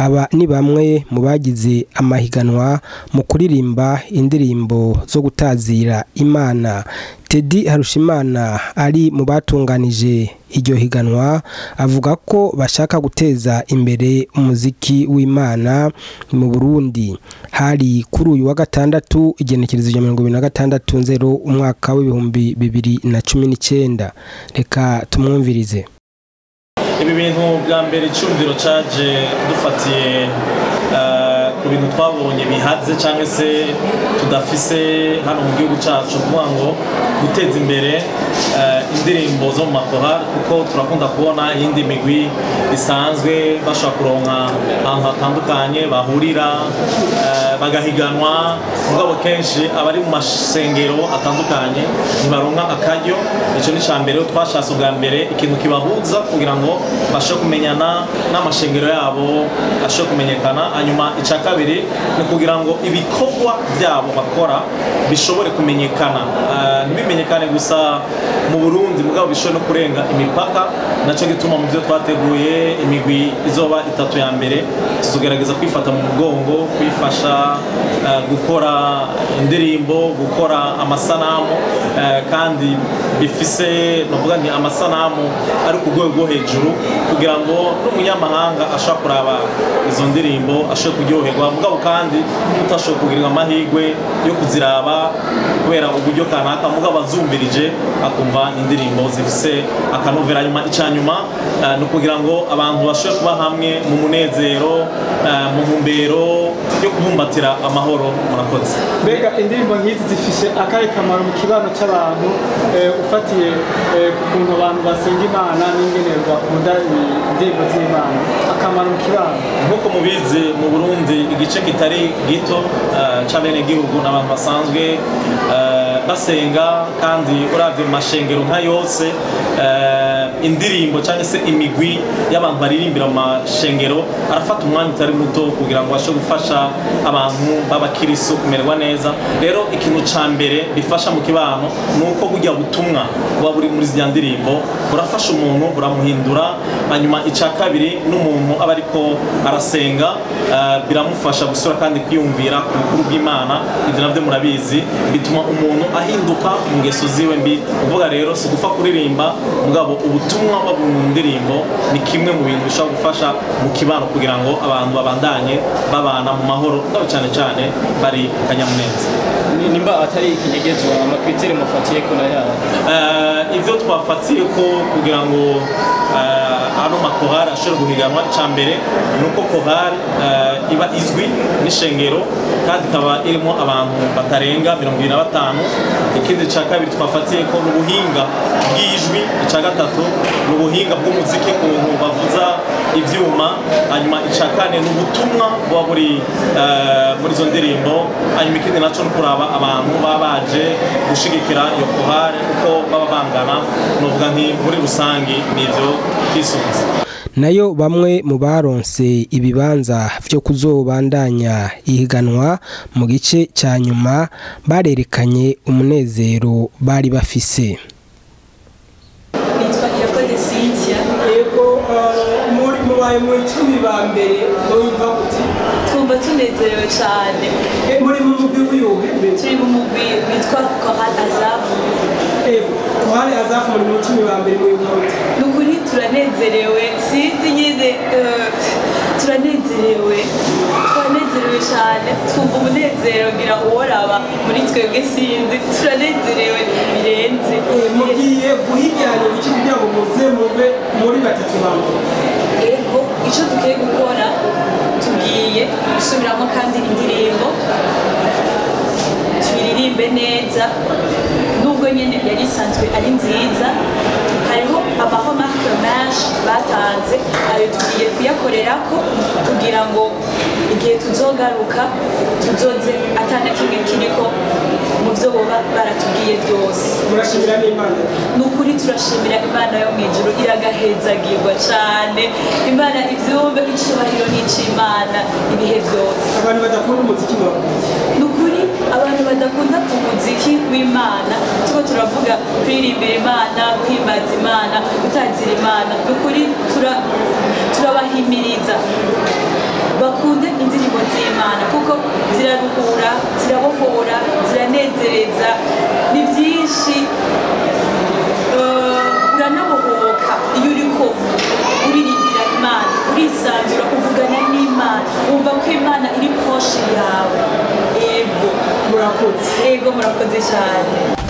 Aba ni bamwe mu bagize amahiganwa mu kuririmba indirimbo zo gutazira Imana. Teddy Harushimana ari mu batunganije iryo higanwa avuga ko bashaka guteza imbere umuziki w'Imana mu Burundi. Hari kuri uyu wa gatandatu igenekerezo rya 2026 umwaka w'ibihumbi 2019. Reka tumwumvirize. Ibi bintu bwa mbere icyumviro caje dufatiye ku bintu twabonye bihaze cyangwa se tudafise hano mu gihugu cyacu, kuvuga ngo guteza imbere indirimbo zo mu makorali, kuko turakunda kubona iyindi migwi isanzwe bashobora kuronka ahantu hatandukanye bahurira bagahiganwa, mugabo kenshi abari mu masengero atandukanye ntibaronka akaryo. Icyo ni icya mbere twashatse ubwa mbere ikintu kibahuza kugira ngo bashobore kumenyana n'amashengero yabo ashobore kumenyekana. Hanyuma icya kabiri ni kugira ngo ibikorwa byabo bakora bishobore kumenyekana, ntibimenyekane gusa mu Burundi, mugabo bishobore no kurenga imipaka. Nacyo gituma mu byo twateguye imigwi izoba itatu ya mbere tuzogerageza kwifata mu mugongo, kwifasha gukora indirimbo, gukora amasanamu, kandi bifise novuga nti amasanamu ari ku rwego rwo hejuru, kugira ngo n'umunyamahanga ashobora kuraba izo ndirimbo ashobore kuryoherwa, mugabo kandi n'utashobora kugira amahirwe yo kuziraba kubera uburyo kanaka, mugabo azumvirije akumva indirimbo zifise akanovera. Nyuma icanyuma ni ukugira ngo abantu bashobore kuba hamwe mu munezero, mu ntumbero yo kubumbatira amahoro. Murakoze. Mbega indirimbo nk'izi zifise akahe kamaro mu kibano cy'abantu, ufatiye ku kuntu abantu basenga Imana n'ingene bakunda indirimbo z'Imana, akamaro mu kibano? Nk'uko mubizi mu Burundi igice kitari gito c'abenegihugu n'abantu basanzwe basenga, kandi uravye mu mashengero nka yose indirimbo cyangwa se imigwi y'abantu baririmbira mu mashengero arafata umwanya utari muto kugira ngo bashe gufasha abantu b'abakiristo kumererwa neza. Rero ikintu ca mbere bifasha mu kibano ni uko burya butumwa buba buri muri ziriya ndirimbo burafasha umuntu, buramuhindura. Hanyuma icya kabiri n'umuntu aba ariko arasenga biramufasha gusura kandi kwiyumvira ku bukuru bw'Imana. Ibyo navyo murabizi bituma umuntu ahinduka mu ngeso ziwe mbi. Uvuga rero si gupfa kuririmba, mugabo ubutumwa buba mu ndirimbo ni kimwe mu bintu bishobora gufasha mu kibano kugira ngo abantu babandanye babana mu mahoro, mugabo cyane cyane bari kanyamuneza. Nimba atari ikinyegezwa, amakriteri mufatiye ko na yaba ivyo twafatiye ko kugira ngo ano makorali ashobore guhiganwa, icya mbere ni uko korali iba izwi n'ishengero kandi ikaba irimo abantu batarenga 75. Ikindi cya kabiri twafatiye ko n'ubuhinga bw'ijwi. Icya gatatu ni ubuhinga bw'umuziki, ukuntu bavuza ivyuma. Hanyuma icya kane ni ubutumwa buba buri muri izo ndirimbo. Hanyuma ikindi naco ni kuraba abantu baba baje gushigikira iyo korali uko baba bangana. Novuga nti muri rusangi nivyo twisunze. Nayo bamwe mu baronse ibibanza vyo kuzobandanya ihiganwa mu gice ca nyuma barerekanye umunezero bari bafise. Nitwa Irakoze Cynthia. Yego, muri mubaye mu 10 ba mbere mwumva gute? Twumva tunezerewe cyane. Muri mu mugwi w'uyuhe? Turi mu mugwi witwa Chorale Azaf. Yego, Chorale Azaf muri mu 10 ba mbere mwumva gute? Nukuri turanezerewe, sinzi nyine turanezerewe, twanezerewe cyane, twumva umunezero ngira uworaba muri twebwe, sinzi turanezerewe birenze. Mugiye guhiganira iki kugira ngo muze mube muri batatu ba mbere? Ego, icyo dukwiye gukora tugiye gusubiramo kandi indirimbo tuyiririmbe neza, nubwo nyine yari isanzwe ari nziza. Hariho amaremarque menshi batanze, ayo tugiye kuyakorerako kugira ngo igihe tuzogaruka tuzoze atana kimwe kiriko mu byo boba baratubwiye byose. Murashimira n'Imana? Ni ukuri turashimira Imana yo mu ijuru, iragahezagirwa cyane. Imana ivyumve, icubahiro n'ic'Imana ibihe byose. Abantu badakunda umuziki ni ukuri, abantu badakunda umuziki w'Imana, tuko turavuga kuririmbira Imana, guhimbaza Imana, gutazira Imana, ni ukuri turabahimiriza z'Imana, kuko ziraruhura, zirabohora, ziranezereza, ni byinshi. Uranabohoka iyo uriko uririmbira Imana, urisanzura, uvugana n'Imana, wumva ko Imana iri proche yawe. Ego. Murakoze. Ego, murakoze cyane.